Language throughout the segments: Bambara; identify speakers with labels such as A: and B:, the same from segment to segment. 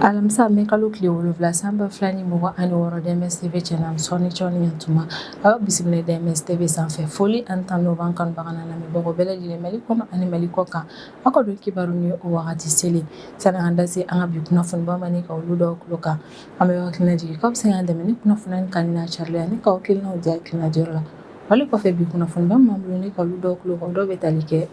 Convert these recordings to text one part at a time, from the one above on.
A: Alamisa mɛ kalo tile 7 san 2026, DMS TV cɛna sɔnni cɔni tuma aw bisimila DMS TV sanfɛ. Foli ani tanu b'an kanubaga n'a lamɛnbagaw bɛɛ lajɛlen Mali kɔnɔ ani Mali kɔ kan. Aw ka don kibaru ni o wagati selen sani an da se an ka bi kunnafoniba ma ni ka olu dɔw tulo kan, an bɛ hakilina jigin k'aw bɛ se k'an dɛmɛ ni kunnafoni kanu n'a carili ani k'aw hakilinaw di hakilina diyɔrɔ la. Wale kɔfɛ, bi kunnafoniba min b'an bolo ni ka olu dɔw tulo kan, o dɔw bɛ tali kɛ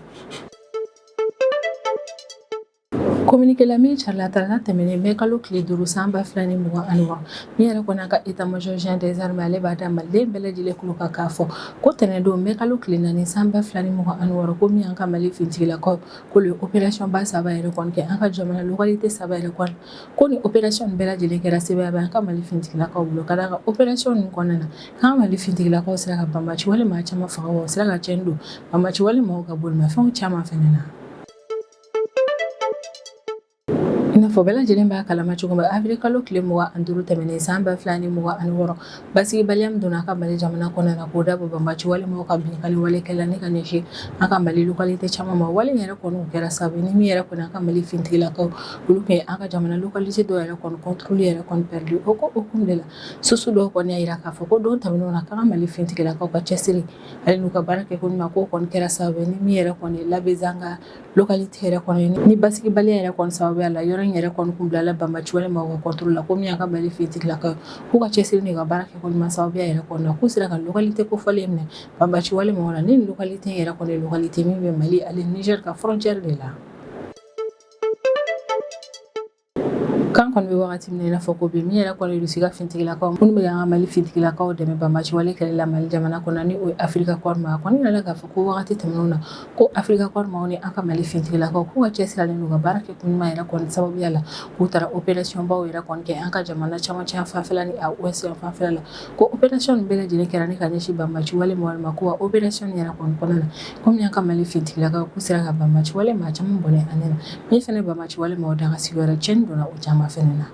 A: communiqué la min carila tarata tɛmɛnen mɛ kalo tile 5 san 2026. Min yɛrɛ kɔni ka état major général des armées, ale b'a da maliden bɛɛ lajɛlen tulo kan k'a fɔ ko tɛnɛndon mɛ kalo tile 4 san 2026, ko min an ka Mali finitigilakaw k'olu ye opération ba saba yɛrɛ kɔni kɛ an ka jamana localité saba yɛrɛ kɔni, ko ni opération bɛɛ lajɛlen kɛra sebaaya bɛ an ka Mali finitigilakaw bolo. Ka d'a kan opération ninnu kɔnɔna na, k'an ka Mali finitigilakaw sera ka banbaci wale maa caman faga, wa u sera ka tiɲɛni don banbaci wale maaw ka bolimafɛnw caman fɛnɛ na. I n'a fɔ bɛɛ lajɛlen b'a kalama cogo min, avril kalo tile 25 tɛmɛnen san 2026, basigibaliya min donna an ka Mali jamana kɔnɔna na k'o dabɔ banbaci wale maaw ka binkanni wale kɛla ni ka ɲɛsin an ka Mali localité caman ma, wale yɛrɛ kɔni kɛra sababu ni min yɛrɛ kɔni an ka Mali finitigilakaw olu tun ye an ka jamana localité dɔw yɛrɛ kɔni contrôle yɛrɛ kɔni perdu. O ko hukumu de la, source dɔw kɔni y'a jira k'a fɔ ko don tɛmɛnenw na, k'an ka Mali finitigilakaw ka cɛsiri ale n'u ka baara kɛ ko ɲuman, k'o kɔni kɛra sababu ni min yɛrɛ kɔni Labezanga localité yɛrɛ kɔni ni basigibaliya yɛrɛ kɔni sababuya la, yɔrɔ in yɛrɛ kɔni kun bilala banbaci wale maaw ka contrôle la, ko min y'an ka Mali finitigilakaw k'u ka cɛsiri n'u ka baara kɛ ko ɲuman sababuya yɛrɛ kɔni na, k'u sera ka localité kofɔlen minɛ banbaci wale maaw la. Ni localité yɛrɛ kɔni localité min bɛ Mali ale Niger ka frontière de la. Kan kɔni bɛ wagati min na i n'a fɔ ko bi, min yɛrɛ kɔni Russie ka finitigilakaw minnu bɛ an ka Mali finitigilakaw dɛmɛ banbaci wale kɛlɛ la Mali jamana kɔnɔ, ni o ye Africa Corps ma, a kɔni yirala k'a fɔ ko wagati tɛmɛnenw na, ko Africa Corps maaw ni an ka Mali finitigilakaw k'u ka cɛsiri n'u ka baara kɛ ko ɲuman yɛrɛ kɔni sababuya la, k'u taara opération baw yɛrɛ kɔni kɛ an ka jamana camancɛ fanfɛla ni a ouest fanfɛla la, ko opération nin bɛɛ lajɛlen kɛra ni ka ɲɛsin banbaci wale maaw ma, ko wa opération nin yɛrɛ kɔni kɔnɔna na, komi an ka Mali finitigilakaw k'u sera ka banbaci wale maa caman bɔnɛ a ni na, min fɛnɛ banbaci wale maaw daga sigiyɔrɔ tiɲɛni donna o caman fɛnɛ na.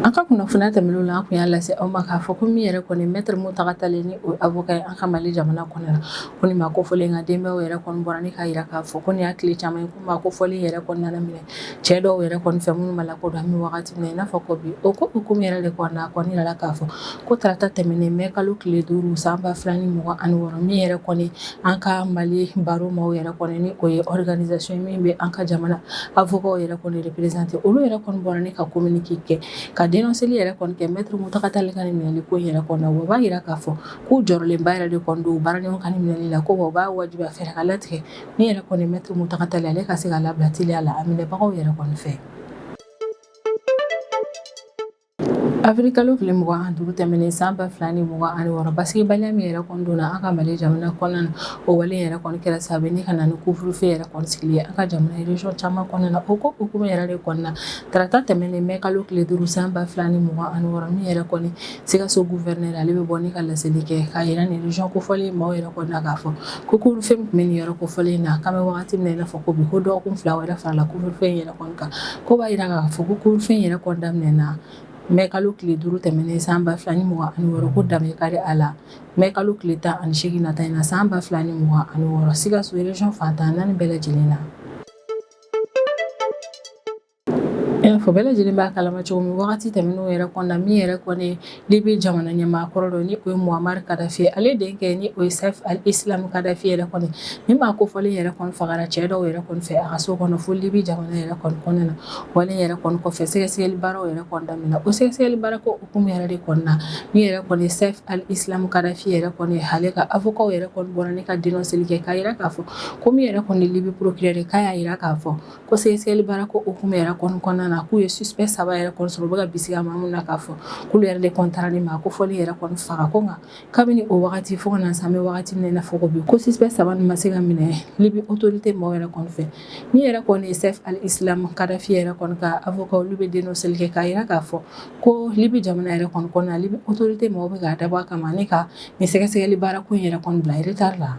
A: An ka kunnafoniya tɛmɛnenw la, an tun y'a lase aw ma k'a fɔ ko min yɛrɛ kɔni maître Mountaga Tall, ni o ye avocat ye an ka Mali jamana kɔnɔ la, ko ni maa kofɔlen ka denbayaw yɛrɛ kɔni bɔra ni k'a jira k'a fɔ ko nin y'a tile caman ye ko maa kofɔlen yɛrɛ kɔni nana minɛ cɛ dɔw yɛrɛ kɔni fɛ minnu ma lakodɔn. An bɛ wagati min na i n'a fɔ ko bi, o ko hukumu yɛrɛ de kɔnɔna, a kɔni yirala k'a fɔ ko tarata tɛmɛnen mɛ kalo tile 5 san 2026, min yɛrɛ kɔni an ka Mali barreau maaw yɛrɛ kɔni, ni o ye organisation min bɛ an ka jamana avocat yɛrɛ kɔni représenter, olu yɛrɛ kɔni bɔra ni ka communiqué kɛ ka dénonceli yɛrɛ kɔni kɛ maître Mountaga Tall ka nin minɛli ko in yɛrɛ kɔnɔ. Wa b'a jira k'a fɔ k'u jɔrɔlenba yɛrɛ de kɔni don baara ɲɔgɔn ka nin minɛli la, ko wa u b'a wajibiya fɛɛrɛ ka latigɛ min yɛrɛ kɔni maître Mountaga Tall, ale ka se ka labila teliya la a minɛbagaw yɛrɛ kɔni fɛ. Avril kalo tile 25 tɛmɛnen san 2026, basigibaliya min yɛrɛ kɔni donna an ka Mali jamana kɔnɔna na, o wale yɛrɛ kɔni kɛra sababu ni ka na ni couvre-feu yɛrɛ kɔni sigili ye an ka jamana région caman kɔnɔna na. O ko hukumu yɛrɛ de kɔnɔna, tarata tɛmɛnen mɛ kalo tile 5 san 2026, min yɛrɛ kɔni Sikaso gouverneur, ale bɛ bɔ ni ka laseli kɛ k'a yira nin région kofɔlen maaw yɛrɛ kɔni na k'a fɔ ko couvre-feu min tun bɛ nin yɔrɔ kofɔlen na, k'an bɛ wagati min na i n'a fɔ ko bi, ko dɔgɔkun 2 wɛrɛ farala couvre-feu in yɛrɛ kɔni kan, ko b'a jira k'a fɔ ko couvre-feu in yɛrɛ kɔni daminɛna mɛ kalo tile 5 tɛmɛnen san 2026, ko dan bɛ kari a la mɛ kalo tile 18 nata in na san 2026, Sikaso région fan 14 bɛɛ lajɛlen na. I n'a fɔ bɛɛ lajɛlen b'a kalama cogo min, wagati tɛmɛnenw yɛrɛ kɔnɔna, min yɛrɛ kɔni Libi jamana ɲɛmaa kɔrɔ dɔ, ni o ye Muammar Kadhafi ye, ale denkɛ, ni o ye Saif al-Islam Kadhafi yɛrɛ kɔni, ni maa kofɔlen yɛrɛ kɔni fagara cɛ dɔw yɛrɛ kɔni fɛ a ka so kɔnɔ fo Libi jamana yɛrɛ kɔni kɔnɔna na. Wale yɛrɛ kɔni kɔfɛ, sɛgɛsɛgɛli baaraw yɛrɛ kɔni daminɛna. O sɛgɛsɛgɛli baara ko hukumu yɛrɛ de kɔnɔna, min yɛrɛ kɔni Saif al-Islam Kadhafi yɛrɛ kɔni, ale ka avocat yɛrɛ kɔni bɔra ni ka dénonceli kɛ k'a jira k'a fɔ ko min yɛrɛ kɔni Libi procureur, k'a y'a jira k'a fɔ ko sɛgɛsɛgɛli baara ko hukumu yɛrɛ kɔni kɔnɔna na, k'u ye suspect saba yɛrɛ kɔni sɔrɔ, u bɛ ka bisigiya maa min na k'a fɔ k'olu yɛrɛ de kɔni taara ni maa kofɔlen yɛrɛ kɔni faga, ko nka kabini o wagati fo ka na se an bɛ wagati min na i n'a fɔ ko bi, ko suspect saba nin ma se ka minɛ Libi autorité maaw yɛrɛ kɔni fɛ. Min yɛrɛ kɔni ye Saif al-Islam Kadhafi yɛrɛ kɔni ka avocat, olu bɛ dénonceli kɛ k'a jira k'a fɔ ko Libi jamana yɛrɛ kɔni kɔnɔna, Libi autorité maaw bɛ k'a dabɔ a kama ni ka nin sɛgɛsɛgɛli baara ko in yɛrɛ kɔni bila retard la.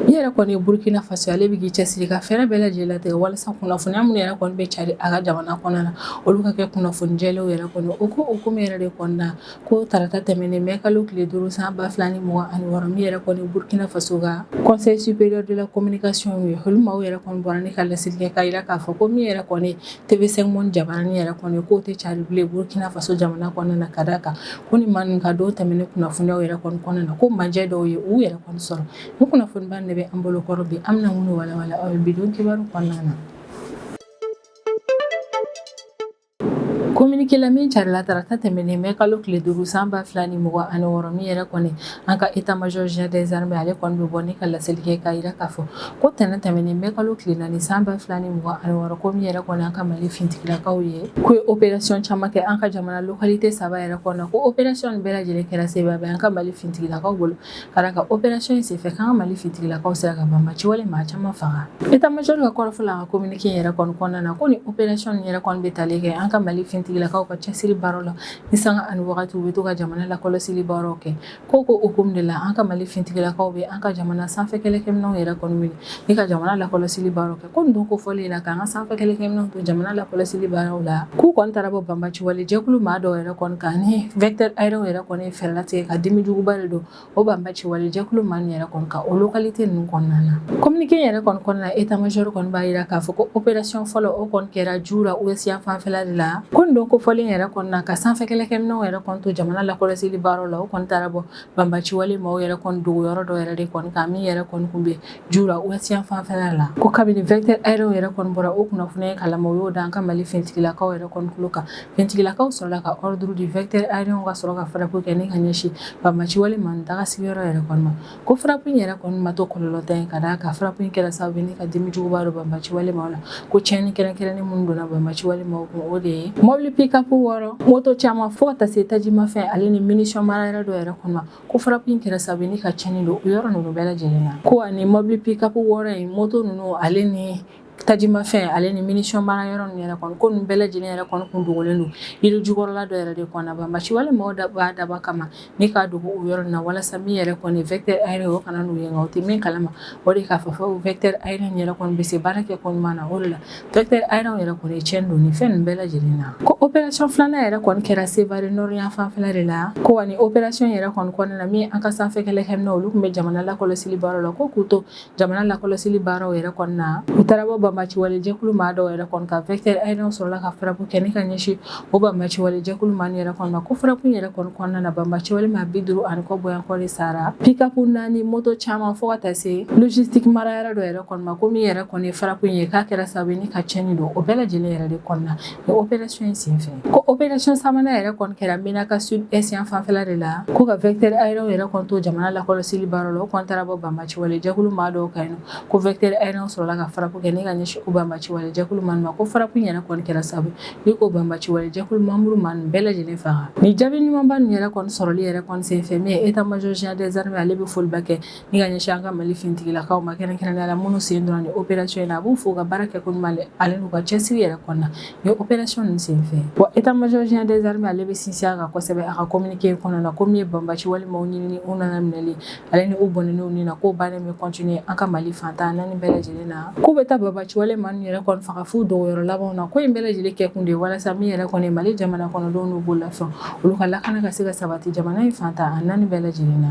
A: Min yɛrɛ kɔni ye Burkina Faso, ale bɛ k'i cɛsiri ka fɛɛrɛ bɛɛ lajɛlen latigɛ walasa kunnafoniya minnu yɛrɛ kɔni bɛ cari a ka jamana kɔnɔna na, olu ka kɛ kunnafoni jɛlenw yɛrɛ kɔni. O ko hukumu yɛrɛ de kɔnɔna, ko tarata tɛmɛnen mɛ kalo tile 5 san 2026, min yɛrɛ kɔni Burkina Faso ka Conseil supérieur de la communication ye, olu maaw yɛrɛ kɔni bɔra ni ka laseli kɛ k'a jira k'a fɔ ko min yɛrɛ kɔni TV5 Monde jabaranin yɛrɛ kɔni, k'o tɛ cari bilen Burkina Faso jamana kɔnɔna na, ka d'a kan ko ni maa ninnu ka don tɛmɛnen kunnafoniyaw yɛrɛ kɔni kɔnɔna na, ko majɛ dɔw ye u yɛrɛ kɔni sɔrɔ. Ni kunnafoniba de bɛ an bolo kɔrɔ bi, an bɛna minnu walawala aw ye bi don kibaru kɔnɔna na. Communiqué la min carila tarata tɛmɛnen mɛ kalo tile 5 san 2026, min yɛrɛ kɔni an ka état major général des armées, ale kɔni bɛ bɔ ni ka laseli kɛ k'a jira k'a fɔ ko tɛnɛn tɛmɛnen mɛ kalo tile 4 san 2026, ko min yɛrɛ kɔni an ka Mali finitigilakaw ye, k'u ye opération caman kɛ an ka jamana localité saba yɛrɛ kɔnɔ, ko opération nin bɛɛ lajɛlen kɛra sebaaya ye an ka Mali finitigilakaw bolo, ka d'a kan opération in senfɛ, k'an ka Mali finitigilakaw sera ka banbaanci wale maa caman faga. État major ka kɔrɔfɔ la, a ka communiqué in yɛrɛ kɔni kɔnɔna na, ko ni opération nin yɛrɛ kɔni bɛ tali kɛ an ka Mali finitigilakaw ka cɛsiri baaraw la ni sanga ani wagati u bɛ to ka jamana lakɔlɔsili baaraw kɛ. Ko hukumu de la, an ka Mali finitigilakaw bɛ an ka jamana sanfɛ kɛlɛkɛminɛnw yɛrɛ kɔni wuli ni ka jamana lakɔlɔsili baaraw kɛ. Ko nin don kofɔlen in na, k'an ka sanfɛ kɛlɛkɛminɛnw to jamana lakɔlɔsili baaraw la, k'u kɔni taara bɔ banbaanci wale jɛkulu maa dɔw yɛrɛ kɔni kan ni vecteur aérien yɛrɛ kɔni ye fɛɛrɛ latigɛ ka dimi juguba de don o banbaanci wale jɛkulu maa nin yɛrɛ kɔni kan o localité ninnu kɔnɔna na. Communiqué yɛrɛ kɔni kɔnɔna na, état major kɔni b'a jira k'a fɔ ko opération fɔlɔ, o kɔni kɛra Dioura ouest yan fanfɛla de la. Ko nin don kofɔlen yɛrɛ kɔnɔna na, ka sanfɛ kɛlɛkɛminɛnw yɛrɛ kɔni to jamana lakɔlɔsili baaraw la, o kɔni taara bɔ banbaanci wale maaw yɛrɛ kɔni dogo yɔrɔ dɔ yɛrɛ de kɔni kan, min yɛrɛ kɔni kun bɛ Dioura ouest yan fanfɛla la. Ko kabini vecteur aérien yɛrɛ kɔni bɔra o kunnafoniya kalama, o y'o da an ka Mali finitigilakaw yɛrɛ kɔni tulo kan. Finitigilakaw sɔrɔla ka ordre di vecteur aérien ka sɔrɔ ka frappe kɛ ni ka ɲɛsin banbaanci wale maa daga sigiyɔrɔ yɛrɛ kɔni ma. Ko frappe in yɛrɛ kɔni ma to kɔlɔlɔ ta ye, ka d'a kan frappe in kɛra sababu ye ni ka dimi juguba don banbaanci wale maaw la. Ko tiɲɛni kɛrɛnkɛrɛnnen minnu donna banbaanci wale maaw kun, o de ye mobili pick-up 6, moto caman, fo ka taa se tajimafɛn ale ni munition mara yɔrɔ dɔ yɛrɛ kɔni ma. Ko frappe in kɛra sababu ye ni ka tiɲɛni don o yɔrɔ ninnu bɛɛ lajɛlen na. Ko ani mobili pick-up 6 in, moto ninnu ale ni tajimafɛn ale ni munition mara yɔrɔ ninnu yɛrɛ kɔni, ko ninnu bɛɛ lajɛlen yɛrɛ kɔni kun dogolen don yiri jukɔrɔla dɔ yɛrɛ de kɔnɔ. Banbaanci wale maaw b'a dabɔ kama ni k'a dogo o yɔrɔ na, walasa min yɛrɛ kɔni vecteur aérien o kana n'u ye. Nka o tɛ min kalama, o de k'a fɔ fɔ vecteur aérien yɛrɛ kɔni bɛ se baara kɛ ko ɲuman na. O de la vecteur aérien yɛrɛ kɔni ye tiɲɛni don nin fɛn ninnu bɛɛ lajɛlen na. Ko opération filanan yɛrɛ kɔni kɛra Sevare nord yan fanfɛla de la. Ko ani opération yɛrɛ kɔni kɔnɔna na, min an ka sanfɛ kɛlɛkɛminɛnw, olu tun bɛ jamana lakɔlɔsili baaraw la, ko k'u to jamana lakɔlɔsili baaraw yɛrɛ kɔni na, u taara bɔ banbaanci wale jɛkulu maa dɔw yɛrɛ kɔni kan. Vecteur aérien sɔrɔla ka frappe kɛ ni ka ɲɛsin o banbaanci wale jɛkulu maa yɛrɛ kɔni ma. Ko frappe yɛrɛ kɔni kɔnɔna na, banbaanci wale maa 50 ani kɔ bɔyan kɔ de sara, pick-up naani, moto caman, fo ka taa se logistique mara yɔrɔ dɔ yɛrɛ kɔni ma. Ko min yɛrɛ kɔni ye frappe in ye, k'a kɛra sababu ye ni ka tiɲɛni don o bɛɛ lajɛlen yɛrɛ de kɔnɔna ni opération in senfɛ. Ko opération sabanan yɛrɛ kɔni kɛra Menaka sud est yan fanfɛla de la. Ko ka vecteur aérien yɛrɛ kɔni to jamana lakɔlɔsili baaraw la, o kɔni taara bɔ banbaanci wale jɛkulu maa dɔw kan yen nɔ. Ko vecteur aérien sɔrɔla ka frappe kɛ ni ka ɲɛsin o banbaanci wale jɛkulu maa ma. Ko frappe in yɛrɛ kɔni kɛra sababu ni k'o banbaanci wale jɛkulu membre maa ninnu bɛɛ lajɛlen faga. Nin jaabi ɲumanba ninnu yɛrɛ kɔni sɔrɔli yɛrɛ kɔni senfɛ, min ye état major général des armées, ale bɛ foliba kɛ ni ka ɲɛsin an ka Mali finitigilakaw ma, kɛrɛnkɛrɛnnenya la minnu sen donna ni opération in na. A b'u fo ka baara kɛ ko ɲuman ale n'u ka cɛsiri yɛrɛ kɔnɔna ni opération ninnu senfɛ. Wa état major général des armées, ale bɛ sinsin a kan kosɛbɛ a ka communiqué kɔnɔna na, ko min ye banbaanci wale maaw ɲinini, u nana minɛli ale ni u bɔnɛnenw ni na, k'o baara bɛ continuer an ka Mali fan 14 bɛɛ lajɛlen na. K'u bɛ taa banbaanci wale maa ninnu yɛrɛ kɔni faga f'u dogoyɔrɔ labanw na. Ko in bɛɛ lajɛlen kɛ kun de ye walasa min yɛrɛ kɔni Mali jamana kɔnɔdenw n'u bololafɛnw, olu ka lakana ka se ka sabati jamana in fan 14 bɛɛ lajɛlen na.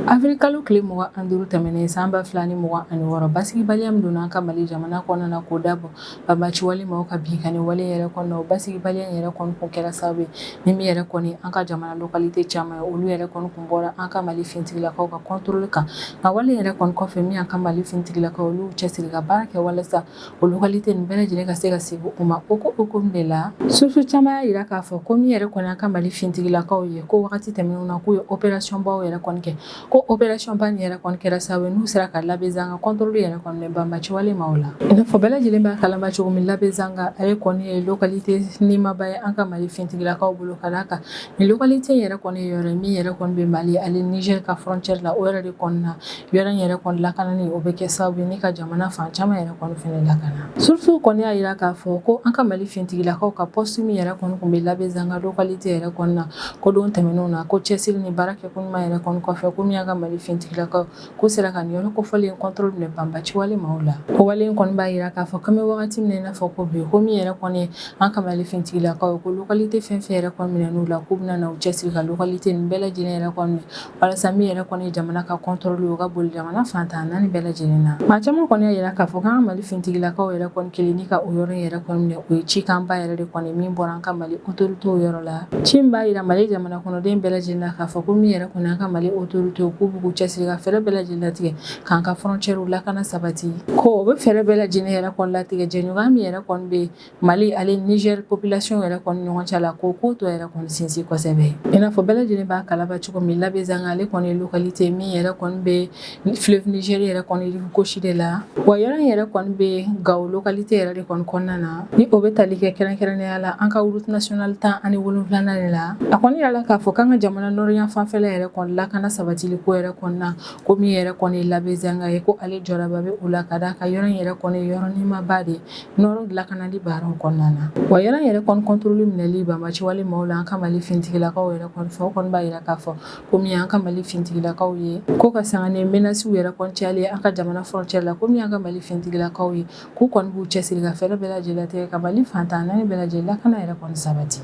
A: Avril kalo tile 25 tɛmɛnen san 2026, basigibaliya min donna an ka Mali jamana kɔnɔna na k'o dabɔ banbaanci wale maaw ka binkanni wale yɛrɛ kɔnɔna, o basigibaliya in yɛrɛ kɔni kun kɛra sababu ye ni min yɛrɛ kɔni an ka jamana localité caman ye, olu yɛrɛ kɔni kun bɔra an ka Mali finitigilakaw ka contrôle kan. Nka wale yɛrɛ kɔni kɔfɛ, min y'an ka Mali finitigilakaw, olu cɛsiri ka baara kɛ walasa o localité nin bɛɛ lajɛlen ka se ka segin u ma. O ko hukumu de la, source caman y'a jira k'a fɔ ko min yɛrɛ kɔni an ka Mali finitigilakaw ye, ko wagati tɛmɛnenw na, k'u ye opération baw yɛrɛ kɔni kɛ. Ko opération ba nin yɛrɛ kɔni kɛra sababu ye n'u sera ka Labezanga contrôle yɛrɛ kɔni minɛ banbaanci wale maaw la. I n'a fɔ bɛɛ lajɛlen b'a kalama cogo min, Labezanga, ale kɔni ye localité nimaba ye an ka Mali finitigilakaw bolo, ka d'a kan nin localité in yɛrɛ kɔni ye yɔrɔ ye min yɛrɛ kɔni bɛ Mali ale Niger ka frontière la. O yɛrɛ de kɔni na, yɔrɔ in yɛrɛ kɔni lakanani, o bɛ kɛ sababu ye ni ka jamana fan caman yɛrɛ kɔni fɛnɛ lakana. Source kɔni y'a jira k'a fɔ ko an ka Mali finitigilakaw ka poste min yɛrɛ kɔni kun bɛ Labezanga localité yɛrɛ kɔni na, ko don tɛmɛnenw na, ko cɛsiri ni baara kɛ ko ɲuman yɛrɛ kɔni kɔfɛ, ko min min y'an ka Mali finitigilakaw k'u sera ka nin yɔrɔ kofɔlen contrôle minɛ banbaci wale maaw la. O wale in kɔni b'a jira k'a fɔ k'an bɛ wagati min na i n'a fɔ ko bi, ko min yɛrɛ kɔni an ka Mali finitigilakaw ko localité fɛn fɛn yɛrɛ kɔni minɛn'u la, k'u bɛna na u cɛsiri ka localité nin bɛɛ lajɛlen yɛrɛ kɔni minɛ walasa min yɛrɛ kɔni jamana ka contrôle o ka boli jamana fan 14 bɛɛ lajɛlen na. Maa caman kɔni y'a jira k'a fɔ k'an ka Mali finitigilakaw yɛrɛ kɔni kɛlen ni ka o yɔrɔ in yɛrɛ kɔni minɛ, o ye cikanba yɛrɛ de kɔni min bɔra an ka Mali autorités yɔrɔ la, ci min b'a jira Mali jamana kɔnɔden bɛɛ lajɛlen na k'a fɔ ko min yɛrɛ kɔni an ka Mali autorités k'u b'u k'u cɛsiri ka fɛɛrɛ bɛɛ lajɛlen latigɛ k'an ka frontières lakana sabati, ko o bɛ fɛɛrɛ bɛɛ lajɛlen yɛrɛ kɔni latigɛ jɛɲɔgɔnya min yɛrɛ kɔni bɛ Mali ale Niger population yɛrɛ kɔni ɲɔgɔn cɛ la, ko k'o tɔ yɛrɛ kɔni sinsin kosɛbɛ. I n'a fɔ bɛɛ lajɛlen b'a kalama cogo min, Labezanga ale kɔni ye localité min yɛrɛ kɔni bɛ fleuve Niger yɛrɛ kɔni rive gauche de la, wa yɔrɔ in yɛrɛ kɔni bɛ Gao localité yɛrɛ de kɔni kɔnɔna na, ni o bɛ tali kɛ kɛrɛnkɛrɛnnenya la an ka route nationale 17nan de la. A kɔni yirala k'a fɔ k'an ka jamana nord yan fanfɛla yɛrɛ kɔni lakana sabatili ko yɛrɛ kɔni na, ko min yɛrɛ kɔni ye Labezanga ye, ko ale jɔyɔrɔba bɛ o la, ka d'a kan yɔrɔ in yɛrɛ kɔni ye yɔrɔnimaba de ye nord lakanali baaraw kɔnɔna na. Wa yɔrɔ in yɛrɛ kɔni contrôle minɛli banbaci wale maaw la an ka Mali finitigilakaw yɛrɛ kɔni fɛ, o kɔni b'a jira k'a fɔ ko min y'an ka Mali finitigilakaw ye, ko ka sanga ni menaces yɛrɛ kɔni cayali an ka jamana frontière la, ko min y'an ka Mali finitigilakaw ye, k'u kɔni b'u cɛsiri ka fɛɛrɛ bɛɛ lajɛlen tigɛ ka Mali fan 14 bɛɛ lajɛlen lakana yɛrɛ kɔni sabati.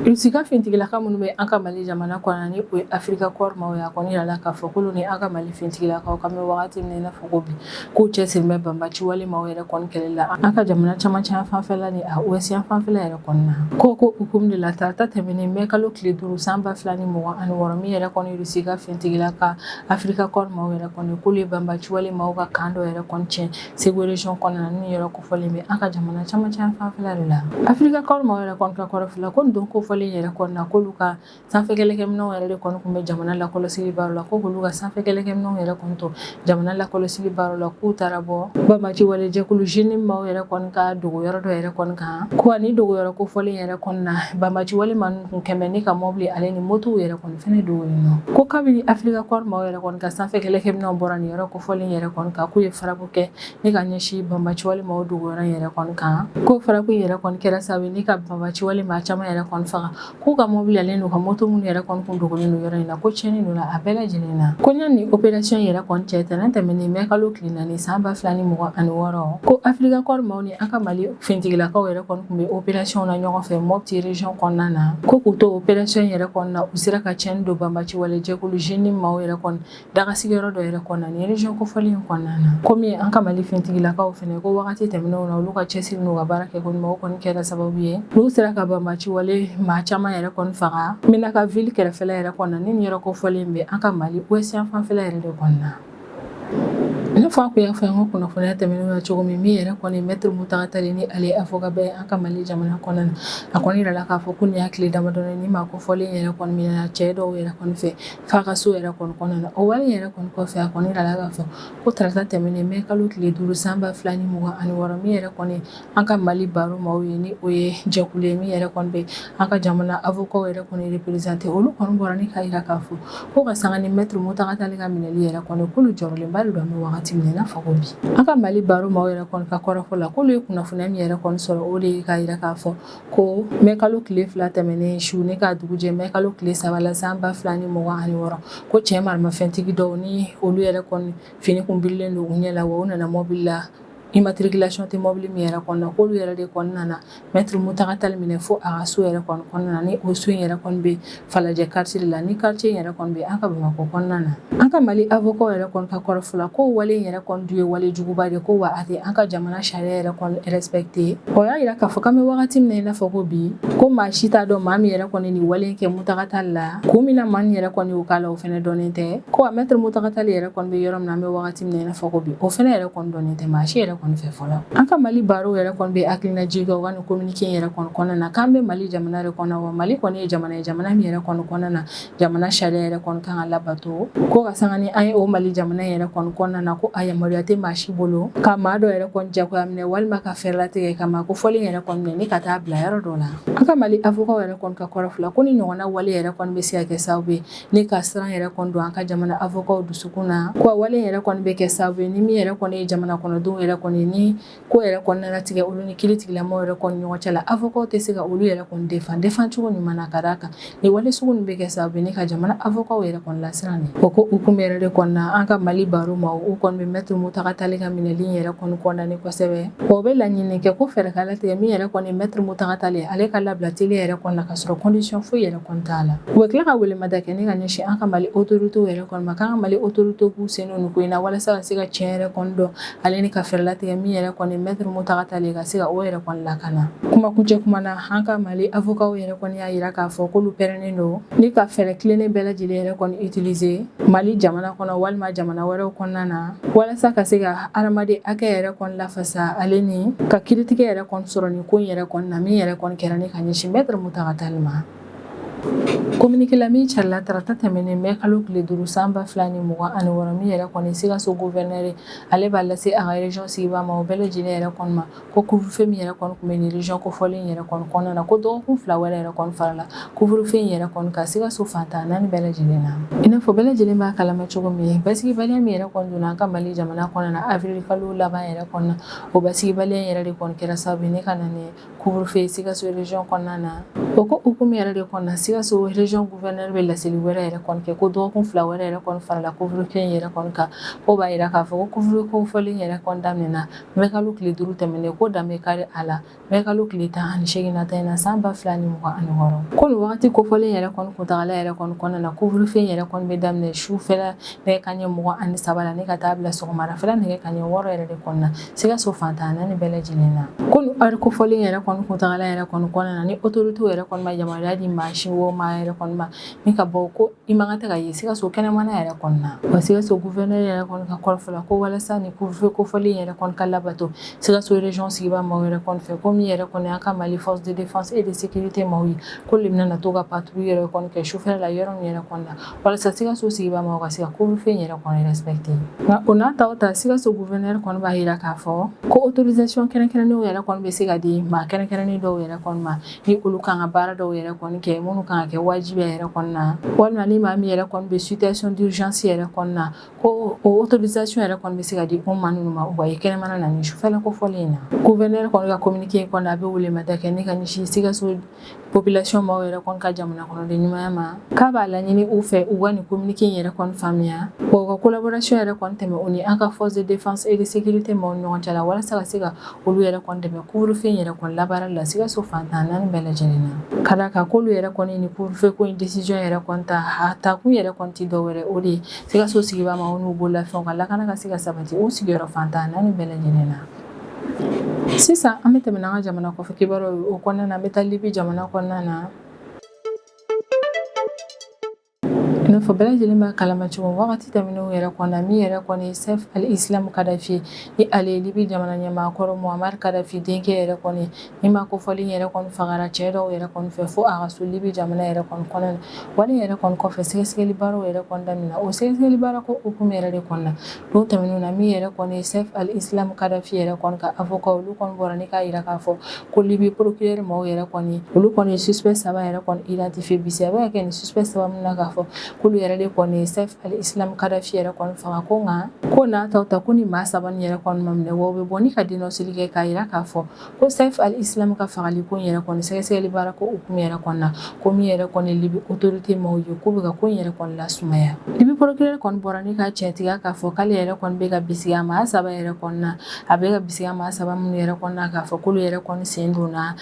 A: Russie ka finitigilaka minnu bɛ an ka Mali jamana kɔnɔ, ni o ye Africa Corps maaw ye, a kɔni yirala k'a fɔ k'olu ni an ka Mali finitigilakaw k'an bɛ wagati min na i n'a fɔ ko bi, k'u cɛsiri bɛ banbaci wale maaw yɛrɛ kɔni kɛlɛ la an ka jamana camancɛ fanfɛla ni a ouest fanfɛla yɛrɛ kɔni na. Ko hukumu de la, tarata tɛmɛnen mɛ kalo tile 5 san 2026, min yɛrɛ kɔni Russie ka finitigilaka Africa Corps maaw yɛrɛ kɔni, k'olu ye banbaci wale maaw ka camp dɔ yɛrɛ kɔni tiɲɛ Segu région kɔnɔna na, ni yɔrɔ kofɔlen bɛ an ka jamana camancɛ fanfɛla de la. Africa Corps maaw yɛrɛ kɔni ka kɔrɔfɔ la, ko nin don kofɔlen yɛrɛ kɔni na, k'olu ka sanfɛ kɛlɛkɛminɛnw yɛrɛ de kɔni tun bɛ jamana lakɔlɔsili baara la, ko k'olu ka sanfɛ kɛlɛkɛminɛnw yɛrɛ kɔni to jamana lakɔlɔsili baara la, k'u taara bɔ banbaci wale jɛkulu JNIM maaw yɛrɛ kɔni ka dogo yɔrɔ dɔ yɛrɛ kɔni kan. Ko ani dogo yɔrɔ kofɔlen yɛrɛ kɔni na, banbaci wale maa ninnu kun kɛmɛ ni ka mɔbili ale ni motow yɛrɛ kɔni fɛnɛ dogo yen nɔ. Ko kabini Africa Corps maaw yɛrɛ kɔni ka sanfɛ kɛlɛkɛminɛnw bɔra nin yɔrɔ kofɔlen yɛrɛ kɔni kan, k'u ye frappe kɛ ni ka ɲɛsin banbaci wale maaw dogo yɔrɔ yɛrɛ kɔni kan. Ko frappe yɛrɛ kɔni kɛra sababu ni ka banbaci wale maa caman yɛrɛ kɔni faga, k'u ka mɔbili ale n'u ka moto minnu yɛrɛ kɔni kun dogolen don yɔrɔ in na, ko tiɲɛni donna a bɛɛ lajɛlen na. Ko ɲani opération yɛrɛ kɔni cɛ, tɛnɛn tɛmɛnen mɛ kalo tile 4 san 2026, ko Africa Corps maaw ni an ka Mali finitigilakaw yɛrɛ kɔni tun bɛ opération na ɲɔgɔn fɛ Mopti région kɔnɔna na. Ko k'u to opération yɛrɛ kɔni na, u sera ka tiɲɛni don banbaci wale jɛkulu JNIM maaw yɛrɛ kɔni dagasigiyɔrɔ dɔ yɛrɛ kɔnɔna ni région kofɔlen in kɔnɔna na. Komi an ka Mali finitigilakaw fɛnɛ, ko wagati tɛmɛnenw na, olu ka cɛsiri n'u ka baara kɛ ko ɲuman, o kɔni kɛra sababu ye n'u sera ka banbaci wale maa caman yɛrɛ kɔni faga Menaka ville kɛrɛfɛla yɛrɛ kɔnɔna, ni nin yɔrɔ kofɔlen bɛ an ka Mali ouest fanfɛla yɛrɛ de kɔnɔna. I n'a fɔ an kun y'a fɔ an ka kunnafoniya tɛmɛnenw na cogo min, min yɛrɛ kɔni Maître Mountaga Tall, ni ale ye avocat ba ye an ka Mali jamana kɔnɔna na, a kɔni yirala k'a fɔ ko nin y'a tile damadɔni ni maa kofɔlen yɛrɛ kɔni minɛna cɛ dɔw yɛrɛ kɔni fɛ f'a ka so yɛrɛ kɔni kɔnɔna na. O wale yɛrɛ kɔni kɔfɛ, a kɔni yirala k'a fɔ ko tarata tɛmɛnen mɛ kalo tile 5 san 2026, min yɛrɛ kɔni an ka Mali barreau maaw ye, ni o ye jɛkulu ye min yɛrɛ kɔni bɛ an ka jamana avocat yɛrɛ kɔni représenter, olu kɔni bɔra ni k'a yira k'a fɔ ko ka sanga ni Maître Mountaga Tall ka minɛli yɛrɛ kɔni, k'olu jɔrɔlenba de don an bɛ wagati min na i n'a fɔ ko bi. An ka Mali barreau maaw yɛrɛ kɔni ka kɔrɔfɔ la, k'olu ye kunnafoniya min yɛrɛ kɔni sɔrɔ, o de ye k'a yira k'a fɔ ko mɛ kalo tile 2 tɛmɛnen su ni k'a dugujɛ mɛ kalo tile 3 la san 2026, ko cɛ maramafɛntigi dɔw, ni olu yɛrɛ kɔni fini kun birilen don u ɲɛ la, wa u nana mɔbili la, immatriculation tɛ mɔbili min yɛrɛ kɔnɔna, k'olu yɛrɛ de kɔni nana Maître Mountaga Tall minɛ fo a ka so yɛrɛ kɔni kɔnɔna na, ni o so in yɛrɛ kɔni bɛ Falajɛ quartier de la, ni quartier in yɛrɛ kɔni bɛ an ka Bamakɔ kɔnɔna na. An ka Mali avocat yɛrɛ kɔni ka kɔrɔfɔ la, ko wale in yɛrɛ kɔni dun ye wale juguba de ko, wa a tɛ an ka jamana sariya yɛrɛ kɔni respecté. O y'a yira k'a fɔ k'an bɛ wagati min na i n'a fɔ ko bi, ko maa si t'a dɔn maa min yɛrɛ kɔni nin wale in kɛ Mountaga Tall la, kun min na maa min yɛrɛ kɔni y'o k'a la, o fɛnɛ dɔnnen tɛ. Ko wa Maître Mountaga Tall yɛrɛ kɔni bɛ yɔrɔ min na an bɛ wagati min na i n'a fɔ ko bi, o fɛnɛ yɛrɛ kɔni dɔnnen tɛ maa si yɛrɛ kɔni fɛ fɔlɔ. An ka Mali barreau yɛrɛ kɔni bɛ hakilinajigin kɛ u ka nin communiqué in yɛrɛ kɔni kɔnɔna na, k'an bɛ Mali jamana de kɔnɔ, wa Mali kɔni ye jamana ye, jamana min yɛrɛ kɔni kɔnɔna na jamana sariya yɛrɛ kɔni kan ka labato. Ko ka sanga ni an ye o Mali jamana yɛrɛ kɔni kɔnɔna na, ko a yamaruya tɛ maa si bolo ka maa dɔ yɛrɛ kɔni jagoya minɛ walima ka fɛɛrɛ latigɛ ka maa kofɔlen yɛrɛ kɔni minɛ ni ka taa bila yɔrɔ dɔ la. An ka Mali avocat yɛrɛ kɔni ka kɔrɔfɔ la, ko ni ɲɔgɔnna wale yɛrɛ kɔni bɛ se ka kɛ sababu ye ni ka siran yɛrɛ kɔni don an ka jamana avocat dusukun na, ko a wale yɛrɛ kɔni bɛ kɛ sababu ye ni min yɛrɛ kɔni ye jamana kɔnɔdenw yɛrɛ kɔni kɔni ni ko yɛrɛ kɔni nana tigɛ olu ni kiiritigilamaw yɛrɛ kɔni ɲɔgɔn cɛ la, avocat tɛ se ka olu yɛrɛ kɔni défend cogo ɲuman na, ka d'a kan ni wale sugu ninnu bɛ kɛ sababu ye ni ka jamana avocat yɛrɛ kɔni lasiran. O ko hukumu yɛrɛ de kɔnɔna na, an ka Mali barreau maaw, u kɔni bɛ maître Mutaga Tall ka minɛli yɛrɛ kɔni condamné kosɛbɛ. O bɛ laɲini kɛ ko fɛɛrɛ ka latigɛ min yɛrɛ kɔni maître Mutaga Tall, ale ka labila teliya yɛrɛ kɔni na, ka sɔrɔ condition foyi yɛrɛ kɔni t'a la. U bɛ tila ka welemada kɛ ni ka ɲɛsin an ka Mali autorités yɛrɛ kɔni ma, k'an ka Mali autorités k'u sen don nin ko in na, walasa ka se ka tiɲɛ yɛrɛ kɔni dɔn, ale ni ka fɛɛrɛ latigɛ min yɛrɛ kɔni maître Mutaga Tall ka se ka o yɛrɛ kɔni lakana. Kuma kuncɛ kuma na, an ka Mali avocat yɛrɛ kɔni y'a jira k'a fɔ k'olu pɛrɛnnen don ni ka fɛɛrɛ tilennen bɛɛ lajɛlen yɛrɛ kɔni utiliser Mali jamana kɔnɔ walima jamana wɛrɛw kɔnɔna na, walasa ka se ka hadamaden hakɛ yɛrɛ kɔni lafasa, ale ni ka kiiritigɛ yɛrɛ kɔni sɔrɔ nin ko in yɛrɛ kɔni na, min yɛrɛ kɔni kɛra ni ka ɲɛsin maître Mutaga Tall ma. Communiqué la min carila tarata tɛmɛnen mai kalo tile 5 san 2026, min yɛrɛ kɔni Sikaso gouverneur, ale b'a lase a ka région sigibaa ma o bɛɛ lajɛlen yɛrɛ kɔni ma, ko couvre-feu min yɛrɛ kɔni tun bɛ nin région kofɔlen yɛrɛ kɔni kɔnɔna na, ko dɔgɔkun 2 wɛrɛ yɛrɛ kɔni farala couvre-feu in yɛrɛ kɔni kan Sikaso fan 14 bɛɛ lajɛlen na. I n'a fɔ bɛɛ lajɛlen b'a kalama cogo min, basigibaliya min yɛrɛ kɔni donna an ka Mali jamana kɔnɔna na avril kalo laban yɛrɛ kɔnɔna na, o basigibaliya yɛrɛ de kɔni kɛra sababu ye ne ka na ni couvre-feu Sikaso région kɔnɔna na. O ko hukumu yɛrɛ de kɔnɔna, Sikaso région gouverneur bɛ laseli wɛrɛ yɛrɛ kɔni kɛ ko dɔgɔkun 2 wɛrɛ yɛrɛ kɔni farala couvre-feu in yɛrɛ kɔni kan. Ko b'a jira k'a fɔ ko couvre-feu kofɔlen yɛrɛ kɔni daminɛna mai kalo tile 5 tɛmɛnen, ko dan bɛ kari a la mai kalo tile 18 nata in na san 2026. Ko nin wagati kofɔlen yɛrɛ kɔni kuntagala yɛrɛ kɔni kɔnɔna na, couvre-feu in yɛrɛ kɔni bɛ daminɛ sufɛla nɛgɛ kanɲɛ 23 la ni ka taa bila sɔgɔmadafɛla nɛgɛ kanɲɛ 6 yɛrɛ de kɔnɔna na Sikaso fan 14 bɛɛ lajɛlen na. Ko nin heure kofɔlen yɛrɛ kɔni kuntagala yɛrɛ kɔni kɔnɔna na, ni autorité yɛrɛ kɔni ma yamaruya di maa si o maa yɛrɛ kɔni ma min ka bɔ, ko i man kan tɛ ka ye Sikaso kɛnɛmana yɛrɛ kɔni na. Wa Sikaso gouverneur yɛrɛ kɔni ka kɔrɔfɔ la, ko walasa ni couvre-feu kofɔlen yɛrɛ kɔni ka labato Sikaso région sigibaa maaw yɛrɛ kɔni fɛ, ko min yɛrɛ kɔni an ka Mali force de défense et de sécurité maaw ye, ko olu bɛna to ka patrouille yɛrɛ kɔni kɛ sufɛla la yɔrɔ min yɛrɛ kɔni na, walasa Sikaso sigibaa maaw ka se ka couvre-feu in yɛrɛ kɔni respecter. Nka o n'a ta o ta, Sikaso gouverneur kɔni b'a jira k'a fɔ ko autorisation kɛrɛnkɛrɛnnenw yɛrɛ kɔni bɛ se ka di maa kɛrɛnkɛrɛnnen dɔw yɛrɛ kɔni ma, ni olu kan ka baara dɔw yɛrɛ kɔni kɛ minnu kan ka kɛ wajibi yɛrɛ kɔni na, walima ni maa min yɛrɛ kɔni bɛ situation d'urgence yɛrɛ kɔni na, ko o autorisation yɛrɛ kɔni bɛ se ka di o maa ninnu ma, u ka ye kɛnɛmana na ni sufɛla kofɔlen in na. Gouverneur kɔni ka communiqué in kɔnɔ, a bɛ welemada kɛ ni ka ɲɛsin Sikaso population maaw yɛrɛ kɔni ka jamana kɔnɔden ɲumanya ma, k'a b'a laɲini u fɛ u ka nin communiqué in yɛrɛ kɔni faamuya, wa u ka collaboration yɛrɛ kɔni tɛmɛ u ni an ka force de défense et de sécurité maaw ni ɲɔgɔn cɛ la, walasa ka se ka olu yɛrɛ kɔni dɛmɛ couvre-feu in yɛrɛ kɔni labaarali la Sikaso fan 14 bɛɛ lajɛlen na. Ka d'a kan k'olu yɛrɛ kɔni ni couvre-feu ko in décision yɛrɛ kɔni ta, a takun yɛrɛ kɔni ti dɔwɛrɛ, o de ye Sikaso sigibaa maaw n'u bololafɛnw ka lakana ka se ka sabati u sigiyɔrɔ fan 14 bɛɛ lajɛlen na. Sisan an bɛ tɛmɛ n'an ka jamana kɔfɛ kibaruyaw ye. O kɔnɔna na, an bɛ taa Libi jamana kɔnɔna na. I n'a fɔ bɛɛ lajɛlen b'a kalama cogo min, wagati tɛmɛnenw yɛrɛ kɔnɔ, min yɛrɛ kɔni ye Saif al-Islam Kadhafi, ni ale ye Libi jamana ɲɛmaa kɔrɔ Muammar Kadhafi denkɛ yɛrɛ kɔni, ni maa kofɔlen yɛrɛ kɔni fagara cɛ dɔw yɛrɛ kɔni fɛ fo a ka so Libi jamana yɛrɛ kɔni kɔnɔna na. Wale yɛrɛ kɔni kɔfɛ, sɛgɛsɛgɛli baaraw yɛrɛ kɔni daminɛna. O sɛgɛsɛgɛli baara ko hukumu yɛrɛ de kɔnɔna, don tɛmɛnenw na, min yɛrɛ kɔni ye Saif al-Islam Kadhafi yɛrɛ kɔni ka avocat, olu kɔni bɔra ni k'a jira k'a fɔ ko Libi procureur maaw yɛrɛ kɔni, olu kɔni ye suspect 3 yɛrɛ kɔni identifié. Bisi a bɛ ka kɛ nin suspect 3 min na, k'a fɔ k'olu yɛrɛ de kɔni ye Saif al-Islam Kadhafi yɛrɛ kɔni faga. Ko nka ko n'a ta ta, ko ni maa 3 nin yɛrɛ kɔni ma minɛ, wa u bɛ bɔ ni ka dénonceli kɛ k'a jira k'a fɔ ko Saif al-Islam ka fagali ko in yɛrɛ kɔni sɛgɛsɛgɛli baara ko hukumu yɛrɛ kɔni na, ko min yɛrɛ kɔni Libi autorité maaw ye, k'u bɛ ka ko in yɛrɛ kɔni lasumaya. Libi procureur kɔni bɔra ni ka tiɲɛtigiya k'a fɔ k'ale yɛrɛ kɔni bɛ ka bisigiya maa 3 yɛrɛ kɔni na. A bɛ ka bisigiya maa 3 minnu yɛrɛ kɔni na, k'a fɔ k'olu yɛrɛ kɔni sen donna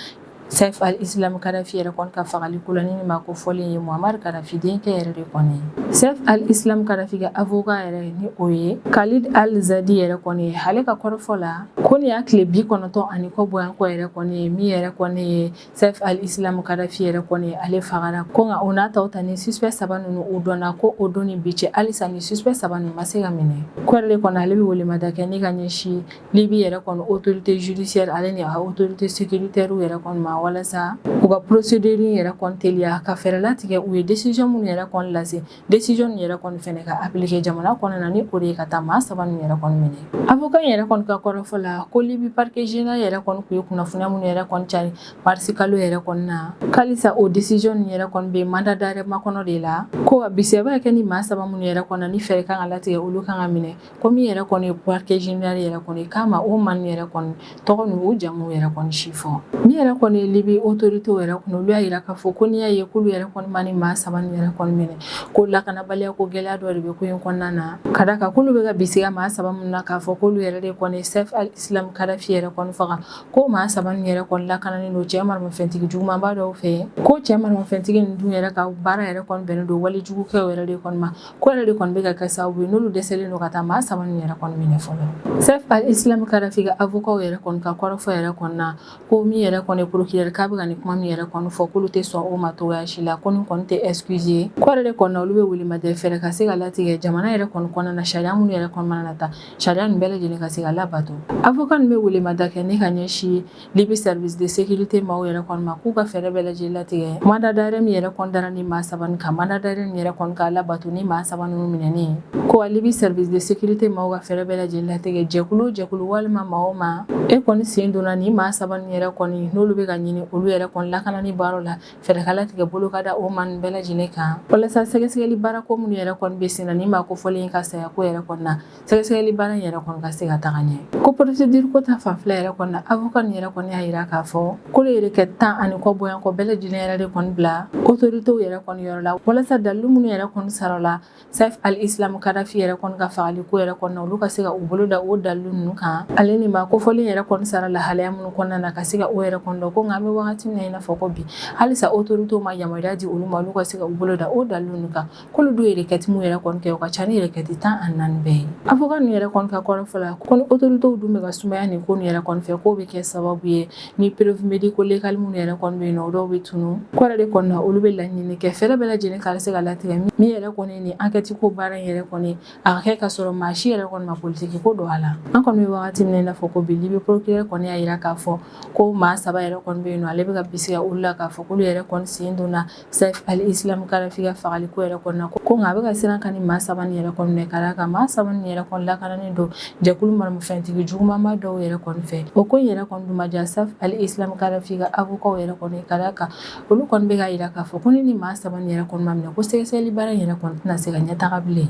A: Saif al-Islam Kadhafi yɛrɛ kɔni ka fagali ko la, ni maa kofɔlen ye Muammar Kadhafi denkɛ yɛrɛ de kɔni ye. Saif al-Islam Kadhafi ka avocat yɛrɛ, ni o ye Khalid al-Zadi yɛrɛ kɔni ye, ale ka kɔrɔfɔ la, ko nin y'a tile 90 ani kɔ bɔyan kɔ yɛrɛ kɔni ye, min yɛrɛ kɔni ye Saif al-Islam Kadhafi yɛrɛ kɔni, ale fagara. Ko nka o n'a ta ta, ni suspect 3 ninnu u dɔnna, ko o don ni bi cɛ, halisa ni suspect 3 ninnu ma se ka minɛ. Ko yɛrɛ de kɔni, ale bɛ welemada kɛ ni ka ɲɛsin Libi yɛrɛ kɔni autorité judiciaire, ale ni a autorité sécuritaire yɛrɛ kɔni ma. walasa u ka procédure yɛrɛ kɔni teliya, ka fɛɛrɛ latigɛ u ye décision minnu yɛrɛ kɔni lase, décision yɛrɛ kɔni fɛnɛ ka appliquer jamana kɔnɔna na, ni o de ye ka taa maa saba ninnu yɛrɛ kɔni minɛ. Avocat yɛrɛ kɔni ka kɔrɔfɔ la, ko Libi parquet général yɛrɛ kɔni tun ye kunnafoniya minnu yɛrɛ kɔni cari marisi kalo yɛrɛ kɔni na, k'alisa o décision ninnu yɛrɛ kɔni bɛ mandat d'arrêt makɔnɔ de la, ko a bisiya b'a kɛ ni maa saba minnu yɛrɛ kɔni na, ni fɛɛrɛ kan ka latigɛ, olu kan ka minɛ, ko min yɛrɛ kɔni ye parquet général yɛrɛ kɔni k'a ma o maa ninnu yɛrɛ kɔni tɔgɔ ni u jamu yɛrɛ kɔni si fɔ. Min yɛrɛ kɔni ye Libi autorité yɛrɛ kɔni, olu y'a jira k'a fɔ ko n'i y'a ye k'olu yɛrɛ kɔni ma ni maa saba ninnu yɛrɛ kɔni minɛ, ko lakanabaliya ko gɛlɛya dɔ de bɛ ko in kɔnɔna na, ka d'a kan k'olu bɛ ka bisigiya maa saba minnu na k'a fɔ k'olu yɛrɛ de kɔni Saif al-Islam Kadhafi yɛrɛ kɔni faga, ko maa saba ninnu yɛrɛ kɔni lakananen don cɛ maramafɛntigi jugumanba dɔw fɛ, ko cɛ maramafɛntigi ninnu dun yɛrɛ ka baara yɛrɛ kɔni bɛnnen don walejugukɛw yɛrɛ de kɔni ma, ko yɛrɛ de kɔni bɛ ka kɛ sababu ye n'olu dɛsɛlen don ka taa maa saba ninnu yɛrɛ kɔni minɛ fɔlɔ. Saif al-Islam Kadhafi ka avocat yɛrɛ kɔni ka kɔrɔfɔ yɛrɛ kɔni na, ko min yɛrɛ kɔni procureur k'a bɛ ka nin kuma min yɛrɛ kɔni fɔ, k'olu tɛ sɔn o ma cogoya si la, ko nin kɔni tɛ excuse ye, ko yɛrɛ de kɔni na olu bɛ welemada fɛɛrɛ ka se ka latigɛ jamana yɛrɛ kɔni kɔnɔna na, sariya minnu yɛrɛ kɔni mana na ta, sariya ninnu bɛɛ lajɛlen ka se ka labato. Avocat ninnu bɛ welemada kɛ ne ka ɲɛsin Libi service de sécurité maaw yɛrɛ kɔni ma, k'u ka fɛɛrɛ bɛɛ lajɛlen latigɛ mandat d'arrêt min yɛrɛ kɔni dara ni maa saba kan, mandat d'arrêt nin yɛrɛ kɔni k'a labato ni maa saba ninnu minɛnen ye, ko Libi service de sécurité maaw ka fɛɛrɛ bɛɛ lajɛlen latigɛ jɛkulu o jɛkulu walima maa o maa e kɔni sen donna ni maa saba ninnu yɛrɛ kɔni n'olu bɛ ka ɲini olu yɛrɛ kɔni lakanani baaraw la, fɛɛrɛ ka latigɛ bolo ka da o maa ninnu bɛɛ lajɛlen kan, walasa sɛgɛsɛgɛli baara ko minnu yɛrɛ kɔni bɛ sen na ni maa kofɔlen ka saya ko yɛrɛ kɔni na, sɛgɛsɛgɛli baara in yɛrɛ kɔni ka se ka taga ɲɛ. Ko procédure ko ta fanfɛla yɛrɛ kɔni na, avocat nin yɛrɛ kɔni y'a jira k'a fɔ k'olu ye requête 10 ani kɔ bɔɲɔgɔnko bɛɛ lajɛlen yɛrɛ de kɔni bila autorités yɛrɛ kɔni yɔrɔ la, walasa dalilu minnu yɛrɛ kɔni sarala Saif al-Islam Kadhafi yɛrɛ kɔni ka fagali ko yɛrɛ kɔni na, olu ka se ka u bolo da o dalilu ninnu kan, ale ni maa kofɔlen yɛrɛ kɔni sara lahalaya minnu kɔnɔna na, ka se ka o yɛrɛ kɔni dɔn. Ko nka an bɛ wagati min na i n'a fɔ ko bi, halisa autorités ma yamaruya di olu ma olu ka se ka u bolo da o dalilu ninnu kan, k'olu dun ye requête min yɛrɛ kɔni kɛ, o ka ca ni requête 14 bɛɛ ye. Avocat ninnu yɛrɛ kɔni ka kɔrɔfɔ la, ko ni autorités dun bɛ ka sumaya nin ko ninnu yɛrɛ kɔni fɛ, k'o bɛ kɛ sababu ye ni preuve médico-légale minnu yɛrɛ kɔni bɛ yen nɔ, o dɔw bɛ tunu. Ko yɛrɛ de kɔni na, olu bɛ laɲini kɛ fɛɛrɛ bɛɛ lajɛlen ka se ka latigɛ min yɛrɛ kɔni ni enquête ko baara in yɛrɛ kɔni a ka kɛ ka sɔrɔ maa si yɛrɛ kɔni ma politiki ko don a la. An kɔni bɛ wagati min na i n'a fɔ ko bi, Libi procureur kɔni y'a jira k'a fɔ ko maa saba yɛrɛ kɔni bɛ yen nɔ, ale bɛ ka bisigiya olu la k'a fɔ k'olu yɛrɛ kɔni sen donna Saif al-Islam Kadhafi ka fagali ko yɛrɛ kɔni na, ko nka a bɛ ka siran ka ni maa saba nin yɛrɛ kɔni minɛ, ka d'a kan maa saba nin yɛrɛ kɔni lakananen don jɛkulu maramafɛntigi jugumanba dɔw yɛrɛ kɔni fɛ. O ko in yɛrɛ kɔni dun ma diya Saif al-Islam Kadhafi ka avocat yɛrɛ kɔni, ka d'a kan olu kɔni bɛ k'a jira k'a fɔ ko ni maa saba nin yɛrɛ kɔni ma minɛ, ko sɛgɛsɛgɛli baara in yɛrɛ kɔni tɛna se ka ɲɛtaga bilen.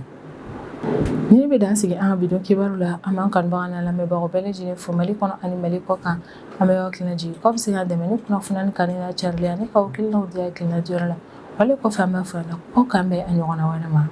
A: Nin bɛ dan sigi an ka bi don kibaru la. An b'an kanubaga n'an lamɛnbagaw bɛɛ lajɛlen fo Mali kɔnɔ ani Mali kɔ kan. An bɛ aw hakilina jigin k'aw bɛ se k'an dɛmɛ ni kunnafoni kanu n'a carili ani k'aw hakilinaw di hakilina diyɔrɔ la. Wale kɔfɛ, an b'a fɔ aw ɲɛna ko k'an bɛn a ɲɔgɔnna wɛrɛ ma.